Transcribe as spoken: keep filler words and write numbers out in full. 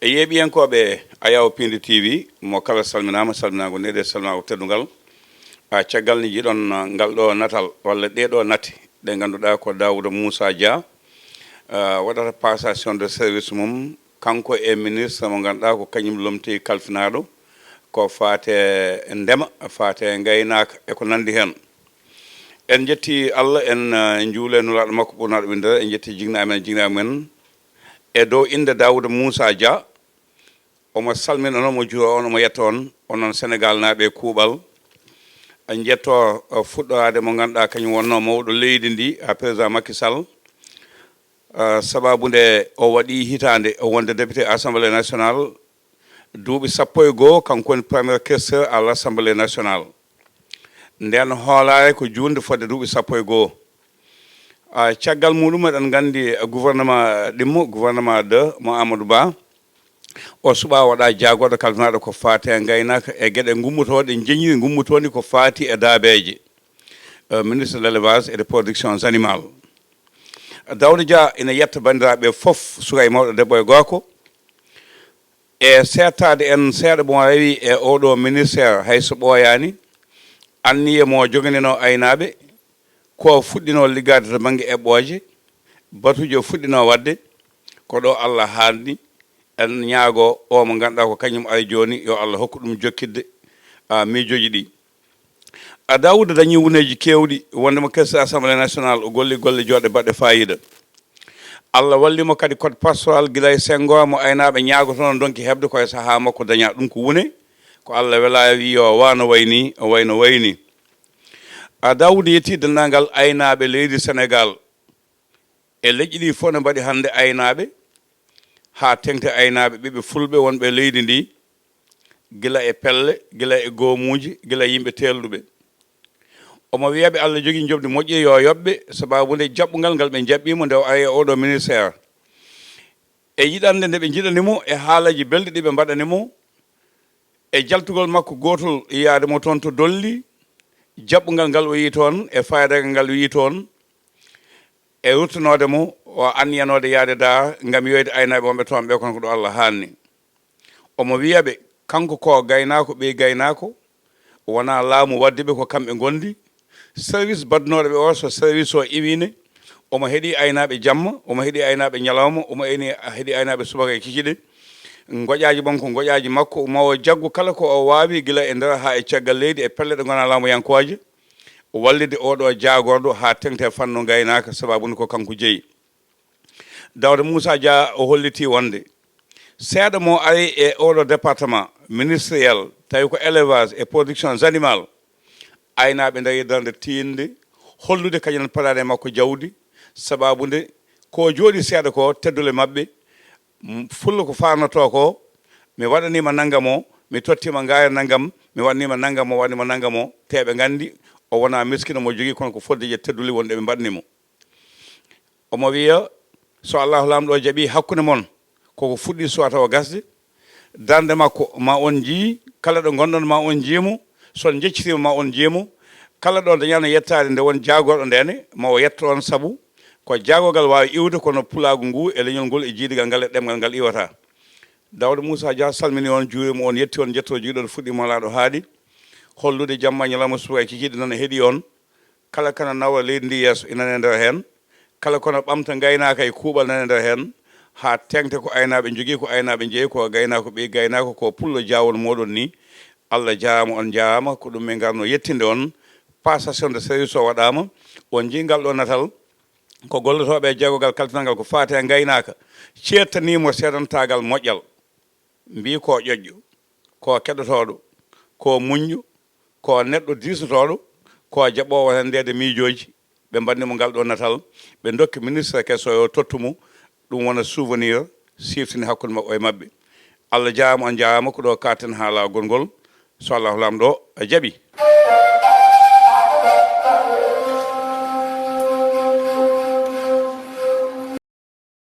Yeeɓiyankooɓe Ayaw Piindi T V, mo kala salminaama, salminaango neɗe, salminaango teddungal. A caggal ni jiɗon, uh, ngal ɗo natal walla ɗee ɗo natti ɗe ngannduɗaa ko Daouda Moussa Dia, uh, waɗata passation de service mum, kanko e ministre mo ngannduɗaa ko kañum lomti kalfinaaɗo ko faate ndema, faate ngaynaaka e ko nanndi heen. En njetti Allah, en, uh, njuule Nulaaɗo makko ɓurnaaɗo winndere, en njetti jignaaɓe men, jignaaɓe men. E dow innde Daouda Moussa Dia, omo salmina on, omo juura on, omo yetta on, onon Senegal naaɓe kuuɓal. En njetto, uh, fuɗɗoraade mo ngannduɗaa kañum wonnoo mawɗo leydi ndi, a président Macky Sall. Uh, sababu nde o waɗi hitaande o wonde député Assemblée nationale, duuɓi sappo e goo, kanko woni premier questeur à l'Assemblée nationale. Nden hoolaare ko juunde fodde duuɓi sappo e goo. A caggal muɗum, eɗen nganndi gouvernement ɗimmo, gouvernement deux mo Amadou Ba, o suɓa waɗa jaagorɗo kalfinaaɗo ko faati e ngaynaaka e geɗe gummotooɗe, njeñiri gummotooɗi ko faati e daabeeje. Euh, ministre de l'élevage et des productions animales. Daouda Dia ina yetta banndiraaɓe fof, suka e mawɗo, debbo e gorko, e seettaade en seeɗa mo rewi e oɗo ministère, hay so ɓooyaani, anniye mo joginino aynaaɓe, ko fuɗɗino liggaade to bannge eɓɓooje, batuuji o fuɗɗino waɗde, ko ɗo Allah haalni. En ñaago o mo ngannduɗaa ko kañum ari jooni, yo Allah hokku ɗum jokkidde, a, miijooji ɗi. A, Daouda dañi wuneeji keewɗi, wonde mo kessa Assemblée nationale, o golli golle jooɗɗe baɗɗe faayiida. Allah walli mo kadi code pastoral gila e Senghor mo aynaaɓe ñaagotono ndonki heɓde ko e sahaa makko daña ɗum ko wune, ko Allah wela wi yo wa no wayni, o wayno wayni. A, Daouda yetti denndaangal aynaaɓe leydi Senegal. E leƴƴi ɗi fof ne mbaɗi hannde aynaaɓe, haa teŋti aynaaɓe ɓiɓɓe fulɓe wonɓe e leydi ndi, gila e pelle, gila e goomuuji, gila e yimɓe teelɗuɓe. Omo wiya ɓe Allah jogii njoɓdi moƴƴi, yo yoɓɓe, sababu nde jaɓɓungal ngal ɓe jaɓɓiimo nde o ari e oɗo ministère. E yiɗande nde ɓe njiɗani mo, e haalaji belɗi ɗi ɓe mbaɗani mo, e jaltugol makko gootol yaade mo toon to Dolli, jaɓɓungal ngal o yii toon, e faayidagal ngal o yii toon, e ruttanoode mo, o anniyanoode yaade Daar ngam yoyde aynaaɓe wonɓe toon ɓe, kono ko ɗo Allah haanni. Omo wiya ɓe, kanko ko gaynaako, ɓiy gaynaako, wonaa laamu waddi ɓe, ko kamɓe ngondi. Service baɗnooɗo ɓe o, so service o iwiine, omo heɗi aynaaɓe jamma, omo heɗi aynaaɓe ñalawma, omo eni-, heɗi aynaaɓe subaka e kikiɗe. Ngoƴaaji mon ko ngoƴaaji makko, ma o jaggu kala ko o waawi, gila e nder haa e caggal leydi, e pelle ɗe ngonaa laamuyankooje, wallitde oɗo jaagorɗo haa teŋti e fannu ngaynaaka, sababu nde ko kanko jeyi. Daouda Moussa Dia o holliti wonde seeɗa mo ari e oɗo département ministériel, tawi ko élevage et productions animales, aynaaɓe ndarii darnde tiiɗnde, hollude kañum en paɗaani e makko jawdi, sababu nde ko jooɗi seeɗa ko teddule maɓɓe, m-, fulla ko faarnotoo ko, mi waɗaniima nanngam o, mi tottiima ngaari nanngam, mi waɗaniima nanngam o, waɗaniima nanngam o, te ɓe nganndi o wonaa miskino mo jogii, kono ko fodde je teddule wonde ɓe mbaɗani mo. Omo wiya, so Allahu Laamɗo o jaɓii hakkunde mon, koko fuɗɗi suwata o gasde, darnde makko ma on njii, kala ɗo ngonɗon ma on njiimo, so on njeccitiima ma on njiimo, kala ɗo dañaano yettaade nde won jaagorɗo ndene, ma o yetto on, sabu ko jaagogal waawi iwde, kono pulaagu ngu e leñol ngol e jiidigal ngal e ɗemngal ngal iwata. Daouda Moussa Dia salmini on, juurima on, yetti on, njetto jogiɗon fuɗɗi mo laaɗo haaɗi, hollude jamma ñalawma subaka e kikiiɗe noon e heɗi on. Kala kana nawa leydi ndi yeeso ina e nder heen. Kala kono ɓamta ngaynaaka e kuuɓal nana e nder heen. Haa teŋti ko aynaaɓe njogii, ko aynaaɓe njeyi, ko gaynaako ɓiy gaynaako, ko pullo jaawol mooɗon ni. Allah jaaraama, on njaaraama. Ko ɗum min ngarno yettinde on. Passation de service o waɗaama. On njii ngal ɗo natal. Ko gollotooɓe e jaggogal kalfinal ngal ko faati e ngaynaaka. Ceertanii mo seedantaagal moƴƴal. Mbii ko ƴoƴƴo, ko keɗotooɗo, ko muñɗo, ko neɗɗo diisnotooɗo, ko jaɓoowo renndeede miijooji. Ɓe mbaɗni mo ngal ɗo natal, ɓe ndokki ministre keso o, tottu mo, ɗum wona souvenir, siftini hakkunde makko e maɓɓe. Allah jaaraama, on njaaraama, ko ɗo kaaten haalagol ngol. So Allahu Laamɗo jaɓii.